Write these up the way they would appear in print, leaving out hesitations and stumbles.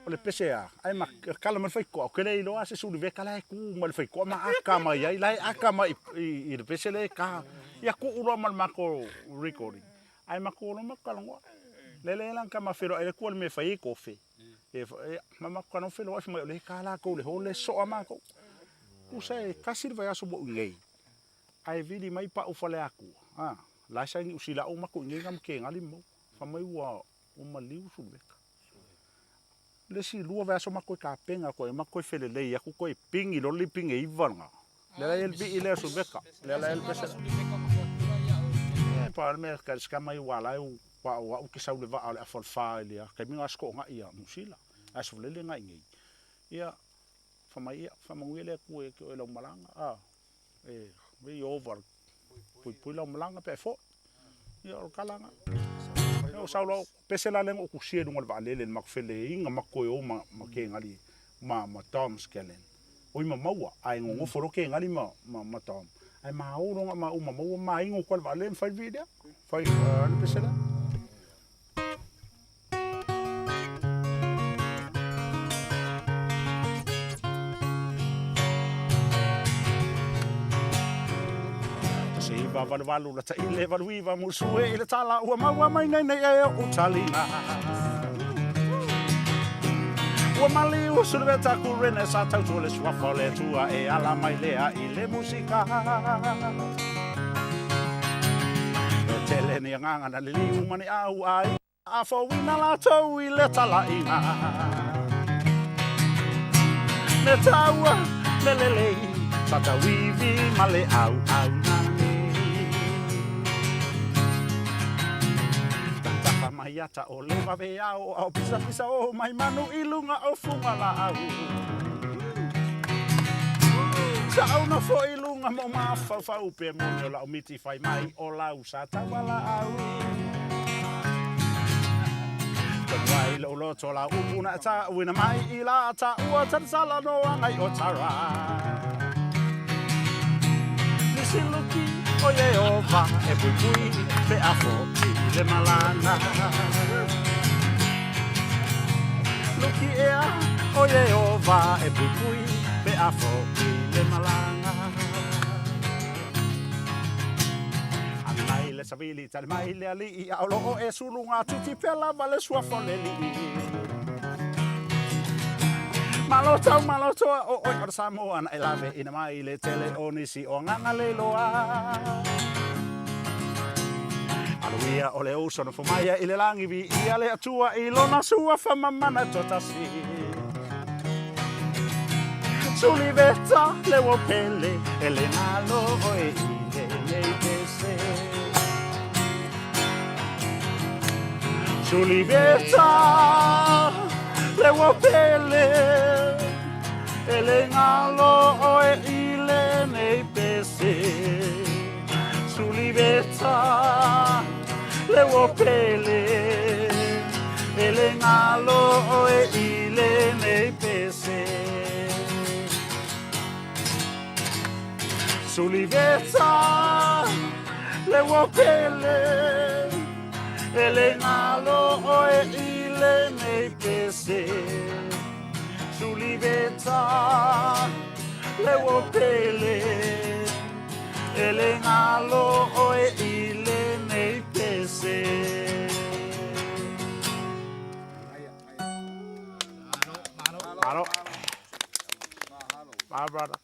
O le pese a, ae ma kala mai le faitotoa, ou te le iloa se Suliveta la e tu mai le faitotoa ma aka mai ai, la e aka mai i le pese lea e ta. Ia tuu loa ma le matou recording, ae matou o loa matou talanoa. Lele la na tama feiloai ai le Atua i le mea e fai ai tofe, ia, ma matou talanoa feiloai fai mai o lea e ta latou i le hall lea e soa matou. Tusa e tasi le vaiaso ua ou i inei, ae vili mai pau faleatua, a, la e sa i Niu Sila a ua matou i inei na ma Kegali ma maua, fai mai ua maliu Suluveta. O le isi 2 vaiaso matou toe tapena atu ai, matou toe felelei atu toe pigi loa le lipine 9 lena. Lea la e i ai le vii lea o Suluveta. Lea la e i ai le pese lea. E pau lava le mea e scam ai aua o la e aua o au ou te sau i le vaa o le afa o le 4 i le taimi lena o Aso Toonai ia Niu Sila, ae Aso Faraile na i inei. Ia, fai mai, ia, faamanuia le Atua ia te oe i lau malaga, a, e Ieova puipui lau malaga pe a e foi. Ia o le tala lena. Ia ou sau loa, pese la lea na ou tusia i luga o le vaalele i le matou feleiga matou toe o ma Kegali ma Tom Skellen. Oi ma maua, ae nonofo loa Kegali ma Tom, ae ma o loa na o maua ma maua ma inu atu lava i le vaalele ma fai le vii lea, fai le pese lea. 1988 lata i le 89 musu e i le tala ua maua mai nei nei e oʻu taliga. Ua maliu Suluveta Kurene sa tautua le suafa o le Atua e ala mai lea i le musika. E tele ni agaga na liliu ma ni au ai a fouina latou i le talaiga. Me taua, me lelei, sa tauivi ma le auau nani. Tatafa mai ata o le vave ao, ao pisapisa o mai manu i luga o fuga laau. Sa ou nofo i luga mo mafaufau pe moni o lau miti fai mai o lau sa taualaau. Tonu ai lou loto lau upu na tauina mai i la taua talasala no agai o Tara. Lisiluki o Ieova e puipui pe a foʻi le malaga. Luki ea o Ieova e puipui pe a foʻi le malaga. Agi mai le savili tali mai le alii a o loo e suluga titi pea lava le suafa o le alii. Malo tau malo toa o oe o le Samoa na e lawe ina mai le tele o nisi o agaga le iloa. Aluia o le uso nofo mai i le lagi viia le Atua i lona suafa mamana e toatasi. Suliveta le ua pele e le galo oe i lenei pese. Suliveta le ua pele e le galo oe i lenei pese. Suliveta le ua pele e le galo oe i lenei pese. Suliveta le ua pele e le galo oe i lenei pese. Suliveta le ua pele e le galo oe i lenei pese. Malo. Malo, brother.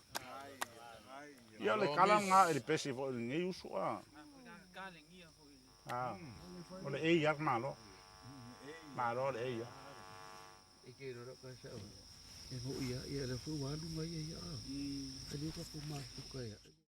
Ia o le kala nga e le pese foi o lenei uso a. Ah. O le ei ia malo. Malo le ei ia. E mo ia, ia le fu alu mai ia. E le ka ko ma ku ka ia.